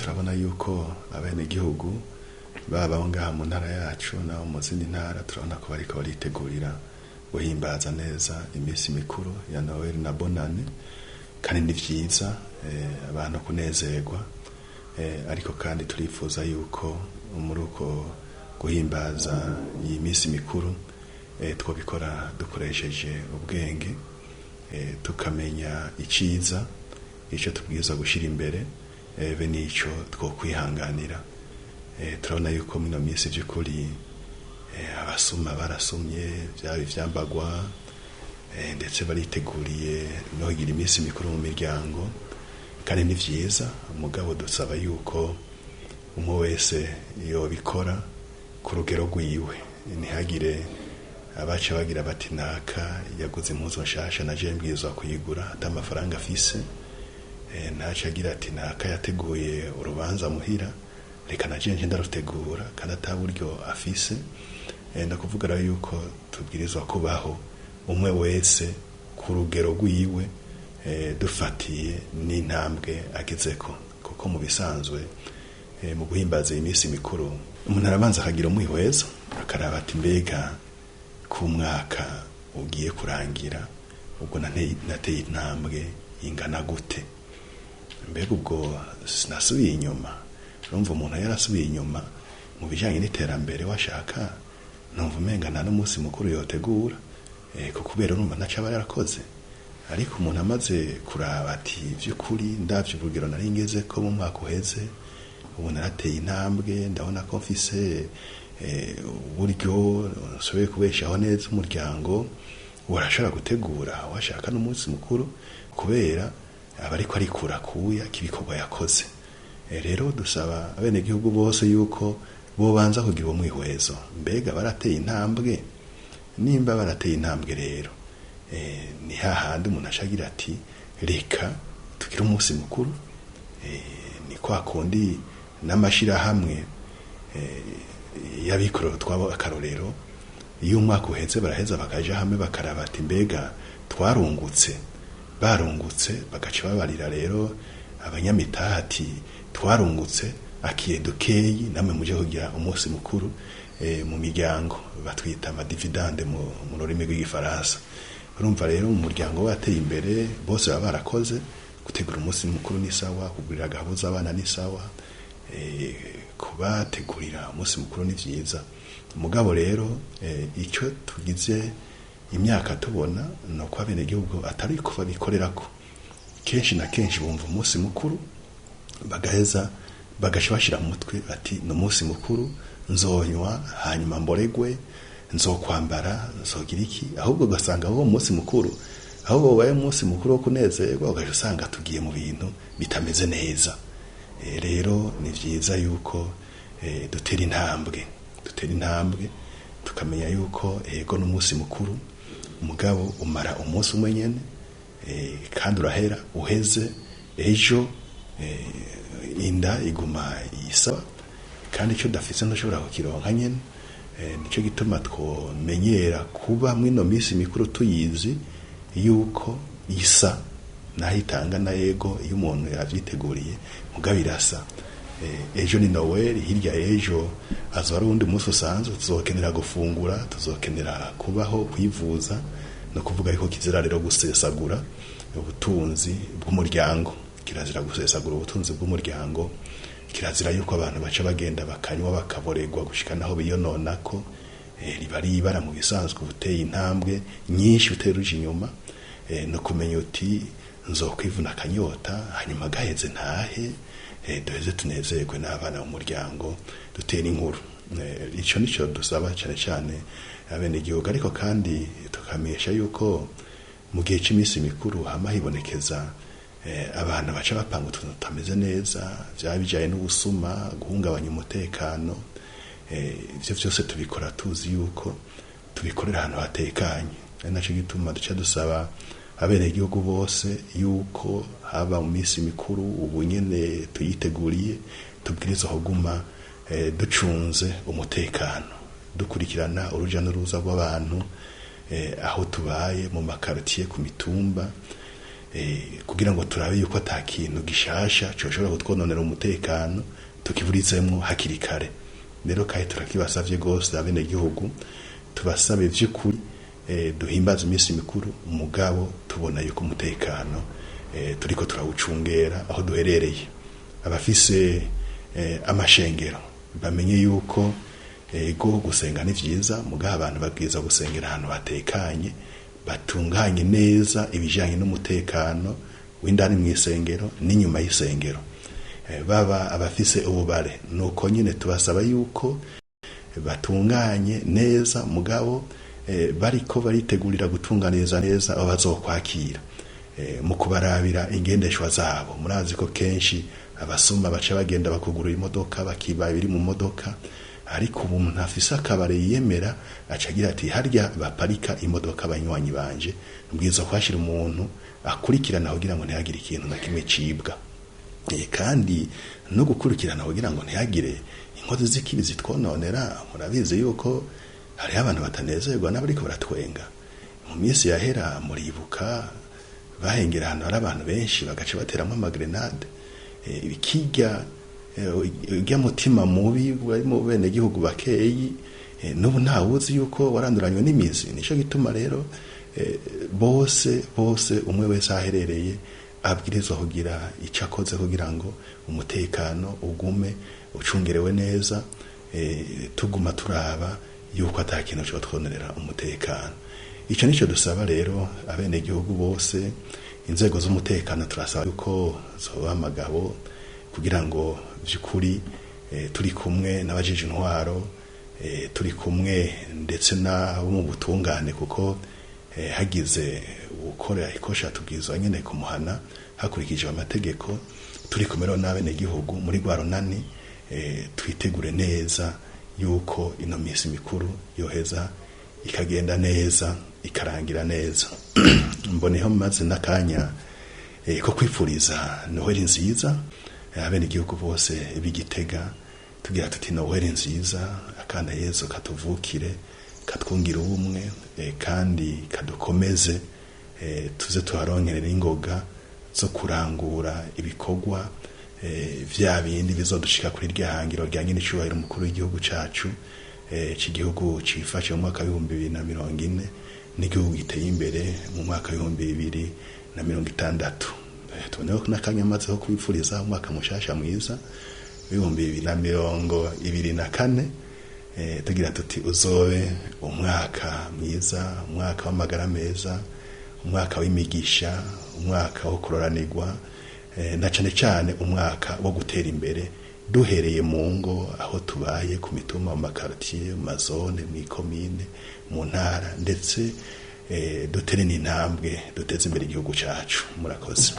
Turabona yuko abenegihugu baba abo ngaha mu ntara yacu n'abo mu zindi ntara, turabona ko bariko baritegurira guhimbaza neza iminsi mikuru ya Noel na Bonane, kandi ni vyiza abantu kunezerwa, ariko kandi turifuza yuko muri uko guhimbaza iyi minsi mikuru twobikora dukoresheje ubwenge, tukamenya iciza, ico tubwirizwa gushira imbere, be n'ico twokwihanganira. Turabona yuko mino minsi vy'ukuri abasuma barasumye vyaba ivyambagwa, ndetse bariteguriye no kugira iminsi mikuru mu miryango, kandi ni vyiza. Mugabo dusaba yuko umwe wese yobikora ku rugero rwiwe, ntihagire abaca bagira bati naka yaguze impuzu nshasha naje mbwirizwa kuyigura ata amafaranga afise, ntace agira ati naka yateguye urubanza muhira, reka naje nje ndarutegura kandi ata buryo afise. Ndakuvuga rero yuko tubwirizwa kubaho umwe wese ku rugero rwiwe, dufatiye n'intambwe agezeko, kuko mu bisanzwe mu guhimbaza iyi minsi mikuru umuntu arabanza akagira umwihwezo, akaraba ati mbega ku mwaka ugiye kurangira ubwo nateye intambwe ingana gute, mbega ubwo sinasubiye inyuma? Urumva umuntu yarasubiye inyuma mu bijanye n'iterambere, washaka numva umenga nta n'umunsi mukuru yotegura, kuko kubera urumva ntaco aba yarakoze. Ariko umuntu amaze kuraba ati vy'ukuri ndavye urugero nari ngezeko mu mwaka uheze, ubu narateye intambwe, ndabona ko mfise uburyo nshoboye kubeshaho neza umuryango, urashobora gutegura washaka n'umunsi mukuru, kubera aba ariko arikura kuya k'ibikorwa yakoze. Rero dusaba abenegihugu bose yuko bobanza kugira uwo mwihwezo, mbega barateye intambwe? Nimba barateye intambwe rero, ni hahandi umuntu acagira ati reka tugire umunsi mukuru. Ni kwa kundi n'amashirahamwe y'abikorera utwabo, akarorero, iyo umwaka uheze baraheza bakaja hamwe bakaraba ati mbega twarungutse? Barungutse bagaca babarira rero abanyamitahe ati twarungutse, akiye dukeyi, namwe muje kugira umunsi mukuru mu miryango, batwita amadividande mu rurimi rw'igifaransa. Urumva rero mu muryango wateye imbere bose baba barakoze, gutegura umunsi mukuru ni sawa, kugurira agahuza abana ni sawa, kubategurira umunsi mukuru ni vyiza. Mugabo rero icyo tugize imyaka tubona ni uko abenegihugu atari ko babikorerako. Kenshi na kenshi bumva umunsi mukuru bagaheza bagaca bashira mu mutwe ati ni umunsi mukuru, nzonywa hanyuma mboregwe, nzokwambara, nzogira iki. Ahubwo ugasanga uwo munsi mukuru, aho wabaye umunsi mukuru wo kunezerwa, ugaca usanga tugiye mu bintu bitameze neza. Rero ni vyiza yuko dutera intambwe, dutera intambwe tukamenya yuko ego n'umunsi mukuru, mugabo umara umunsi umwe nyene, kandi urahera uheze ejo, inda iguma isaba, kandi icyo udafise ntushobora kukironka nyene. Nico gituma twomenyera kuba mw'ino minsi mikuru tuyizi yuko isa naho itanga na ego iyo umuntu yavyiteguriye, mugabo irasa. Ejo ni Noel, hirya ejo azoba ari uwundi munsi usanzwe, tuzokenera gufungura, tuzokenera kubaho, kwivuza. No kuvuga yuko kizira rero gusesagura ubutunzi bw'umuryango, kirazira gusesagura ubutunzi bw'umuryango, kirazira yuko abantu baca bagenda bakanywa bakaboregwa gushika naho biyononako. Riba ari ibara mu bisanzwe ubuteye intambwe nyinshi uteruje inyuma, no kumenya uti nzokwivuna akanyota hanyuma gaheze ntahe, duheze tunezerwe n'abana mu muryango, dutera inkuru. Ico nico dusaba cane cane abenegihugu. Ariko kandi tukamenyesha yuko mu gihe c'imisi mikuru hama hibonekeza abantu baca bapanga utuntu tutameze neza, vyaba bijanye n'ubusuma, guhungabanya umutekano. Ivyo vyose tubikora tuzi yuko tubikorera ahantu hatekanye, ari naco gituma duca dusaba abenegihugu bose yuko haba mu minsi mikuru ubu nyene tuyiteguriye, tubwirizwa kuguma ducunze umutekano, dukurikirana uruja n'uruza rw'abantu, aho tubaye mu makartier, ku mitumba. kugira ngo turabe yuko ata kintu gishasha coshobora kutwononera umutekano tukiburizemwo hakiri kare. Rero kandi turakibasavye gose abenegihugu, tubasabe vy'ukuri duhimbaze iminsi mikuru, umugabo tubona yuko umutekano turiko turawucungera aho duherereye. Abafise amashengero bamenye yuko ego gusenga ni vyiza, mugabo abantu babwiza gusengera ahantu hatekanye, batunganye neza ibijanye n'umutekano w'indani mw'isengero n'inyuma y'isengero. Baba abafise ububare nuko nyene tubasaba yuko batunganye neza, mugabo bariko baritegurira gutunganiriza neza abo bazokwakira, mu kubarabira ingendeshwa zabo. Murazi ko kenshi abasuma baca bagenda bakugurura imodoka bakiba ibiri mu modoka, ariko ubu umuntu afise akabare yiyemera aca agira ati harya baparika imodoka abanywanyi banje, mbwirizwa kuhashira umuntu akurikirana kugira ngo ntihagire ikintu na kimwe cibwa. Kandi no gukurikirana kugira ngo ntihagire inkozi z'ikibi zitwononera. Murabizi yuko hariho abantu batanezerwa n'abariko baratwenga. Mu minsi yahera muribuka bahengera ahantu hari abantu benshi bagaca bateramwo amagrenade. Ikirya urya mutima mubi wari mu benegihugu bakeyi, n'ubu ntawuzi yuko waranduranywe n'imizi. Nico gituma rero bose bose umwe wese aherereye abwirizwa kugira ico akoze kugira ngo umutekano ugume ucungerewe neza, tuguma turaba yuko ata kintu cotwonerera umutekano. Ico nico dusaba rero abenegihugu bose. Inzego z'umutekano turasaba yuko zoba amagabo kugira ngo vy'ukuri turi kumwe n'abajejwe intwaro, turi kumwe ndetse n'abo mu butungane, kuko hagize ukora ikosha tubwirizwa nyene kumuhana hakurikijwe amategeko. Turi kumwe rero n'abenegihugu muri rwa runani, twitegure neza yuko ino minsi mikuru yoheza ikagenda neza ikarangira neza. Mboneho maze n'akanya ko kwipfuriza Noheli nziza abenegihugu bose b'Igitega, tugira tuti Noheli nziza, akana Yezu katuvukire, katwungire ubumwe, kandi kadukomeze, tuze tuharonkere n'ingoga zo kurangura ibikorwa vya bindi bizodushika kuri rya hangiro rya nyene icubahiro umukuru w'igihugu cacu, c'igihugu cifashe mu mwaka w'2040 n'igihugu giteye imbere mu mwaka w'2060. Tuboneho n'akanya maze ko kwipfuriza umwaka mushasha mwiza w'2024, tugira tuti uzobe umwaka mwiza, umwaka w'amagara meza, umwaka w'imigisha, umwaka wo kuroranirwa, na cane cane umwaka wo gutera imbere duhereye mu ngo aho tubaye, ku mitumba, mu makartier, mu mazone, mw'ikomine, mu ntara, ndetse dutere n'intambwe duteze imbere igihugu cacu. Murakoze.